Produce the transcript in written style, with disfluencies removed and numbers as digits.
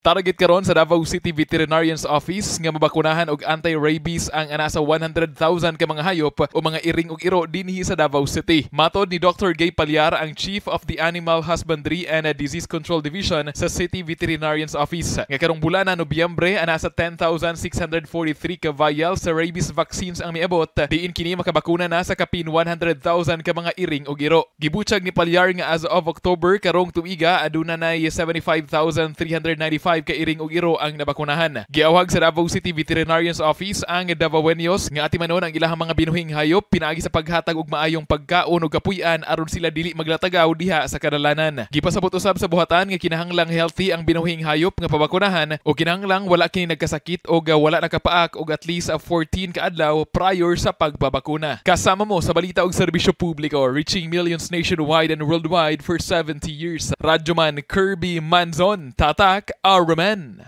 Target karon sa Davao City Veterinarian's Office nga mabakunahan og anti-rabies ang ana sa 100,000 ka mga hayop o mga iring ug iro dinhi sa Davao City. Matod ni Dr. Gay Palyar, ang Chief of the Animal Husbandry and Disease Control Division sa City Veterinarian's Office, nga karong bulan na Nobyembre, ana sa 10,643 ka vial sa rabies vaccines ang miabot, diin kini makabakuna na sa kapin 100,000 ka mga iring ug iro. Gibutyag ni Palyar nga as of October karong tuiga, aduna nay 75,395 ka iring ug iro ang nabakunahan. Giawhag sa Davao City Veterinarian's Office ang Davaoenos nga atimanon ang ilahang mga binuhing hayop pinaagi sa paghatag og maayong pagkaon ug kapuy-an aron sila dili maglatagaw diha sa kadalanan. Gipasabot usab sa buhatan nga kinahanglang healthy ang binuhing hayop nga pabakunahan o kinahanglang wala kini nagkasakit o wala nakapaak og at least 14 ka adlaw prior sa pagbabakuna. Kasama mo sa balita og serbisyo publiko, reaching millions nationwide and worldwide for 70 years. Radyoman Kirby Manzon, Tatak, Araman.